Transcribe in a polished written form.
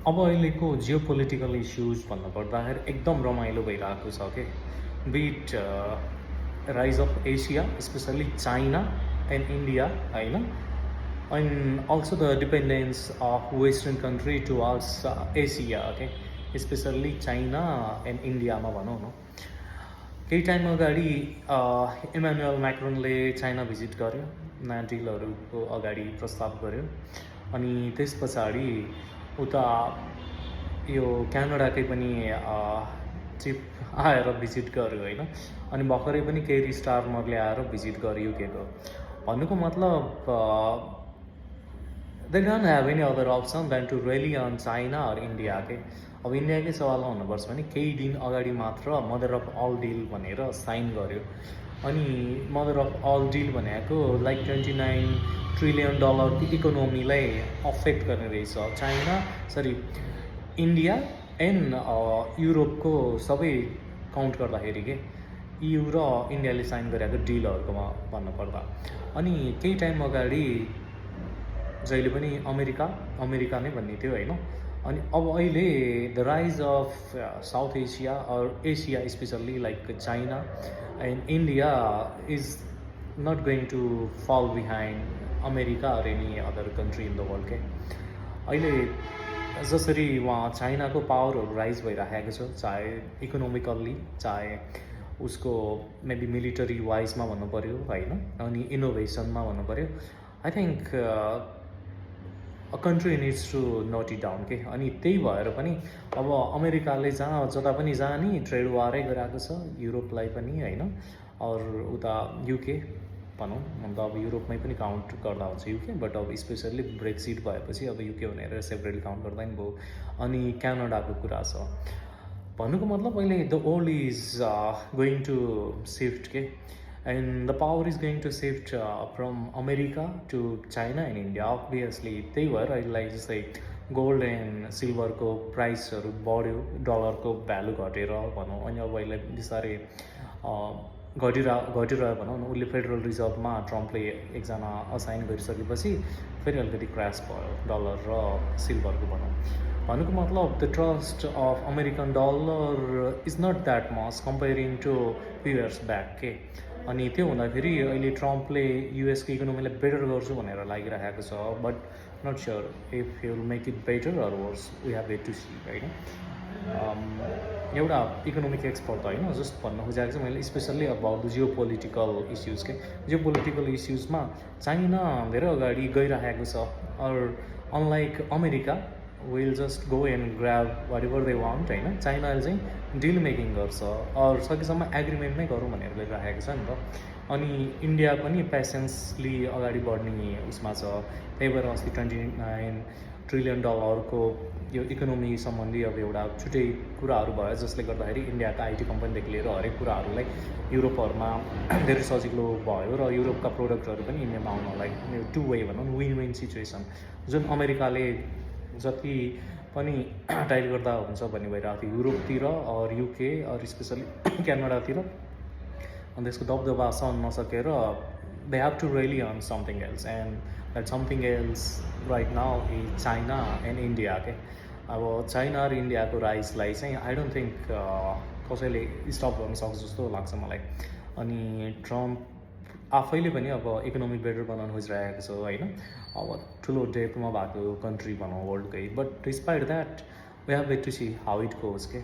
अब अहिलेको Jio political issues भन्नुपर्दाखेरि एकदम रमाइलो भइरहेको छ के beet rise of Asia specially China and India होइन and also the dependence of Western country towards Asia, okay, especially China and India मा भनौँ न केही टाइम अगाडि इमानुएल म्याक्रोनले चाइना भिजिट गर्यो नयाँ डिलहरूको अगाडि प्रस्ताव गर्यो अनि त्यस पछाडि उता यो क्यानाडाकै पनि चिफ आएर भिजिट गर्यो होइन अनि भर्खरै पनि केरी स्टारमरले आएर भिजिट गर्यो युकेको भन्नुको मतलब they don't have any other option than to rely on China or India के अब इन्डियाकै सवालमा हुनुपर्छ भने केही दिन अगाडि मात्र मदर अफ अल डिल भनेर साइन गर्यो अनि मदर अफ अल डिल भनेको लाइक $29 ट्रिलियन को इकोनोमीलाई अफेक्ट गर्ने रहेछ चाइना सरी इन्डिया एन्ड युरोपको सबै काउन्ट गर्दाखेरि के EU र इन्डियाले साइन गरेको डिलहरूकोमा भन्नुपर्दा अनि केही टाइम अगाडि जहिले पनि अमेरिका नै भन्ने थियो होइन अनि अब अहिले the rise of South Asia or Asia specially like China and India is not going to fall behind America or any other country in the world के अहिले जसरी उहाँ चाइनाको पावरहरू राइज भइराखेको छ चाहे इकोनोमिकल्ली चाहे उसको मेबी मिलिटरी वाइजमा भन्नु पऱ्यो होइन अनि इनोभेसनमा भन्नु पऱ्यो I think a country needs to note it down के अनि त्यही भएर पनि अब अमेरिकाले जता पनि जहाँ नि ट्रेड वारै गराएको छ युरोपलाई पनि होइन अरू उता युके भनौँ अन्त अब युरोपमै पनि काउन्ट गर्दा हुन्छ युके बट अब स्पेसल्ली ब्रेक्सिट भएपछि अब युके भनेर सेपरेटली काउन्ट गर्दा नि भयो अनि क्यानाडाको कुरा छ भन्नुको मतलब अहिले the world is going to shift के and the power is going to shift from America to China and India obviously त्यही भएर अहिले जस्तै गोल्ड एन्ड सिल्भरको प्राइसहरू बढ्यो डलरको भ्यालु घटेर भनौँ अनि अब अहिले बिस्तारै घटिरह्यो भनौँ न उसले फेडरल रिजर्भमा ट्रम्पले एकजना असाइन गरिसकेपछि फेरि अलिकति क्रास भयो डलर र सिल्भरको भनौँ भन्नुको मतलब the trust of American dollar is not that much comparing to few years back के अनि त्यो हुँदाखेरि अहिले ट्रम्पले युएसको इकोनोमीलाई बेटर गर्छु भनेर लागिरहेको छ but not sure if you will make it better or worse we have wait to see होइन एउटा इकोनोमिक एक्सपर्ट त होइन जस्ट भन्न खोजेको चाहिँ मैले specially about the geo political issues के जियो पोलिटिकल इस्युजमा चाइना धेरै अगाडि गइरहेको छ or unlike America will just go and grab whatever they want होइन चाइनाले चाहिँ डिल मेकिङ गर्छ अरू सकेसम्म एग्रिमेन्टमै गरौँ भनेर गरिराखेको छ नि त अनि इन्डिया पनि पेसेन्सली अगाडि बढ्ने उसमा छ त्यही भएर अस्ति $29 ट्रिलियन को यो इकोनोमी सम्बन्धी अब एउटा छुट्टै कुराहरू भयो जसले गर्दाखेरि इन्डियाका आइटी कम्पनीदेखि लिएर हरेक कुराहरूलाई युरोपहरूमा धेरै सजिलो भयो र युरोपका प्रोडक्टहरू पनि इन्डियामा आउनलाई टु वे भनौँ विन विन सिचुएसन जुन अमेरिकाले जति पनि टाइट गर्दा हुन्छ भन्ने भइरहेको थियो युरोपतिर अर युके अर स्पेसली क्यानाडातिर अनि त्यसको दबदबा सहन नसकेर they have to really earn something else and that something else right now is China and India के अब चाइना र इन्डियाको राइजलाई चाहिँ आई डोन्ट थिङ्क कसैले स्टप गर्न सक्छ जस्तो लाग्छ मलाई अनि ट्रम्प आफैले पनि अब इकोनोमी बेटर बनाउनु खोजिरहेको छ होइन अब ठुलो डेपमा भएको कन्ट्री भनौँ वर्ल्डकै but despite that we have wait to see how it goes के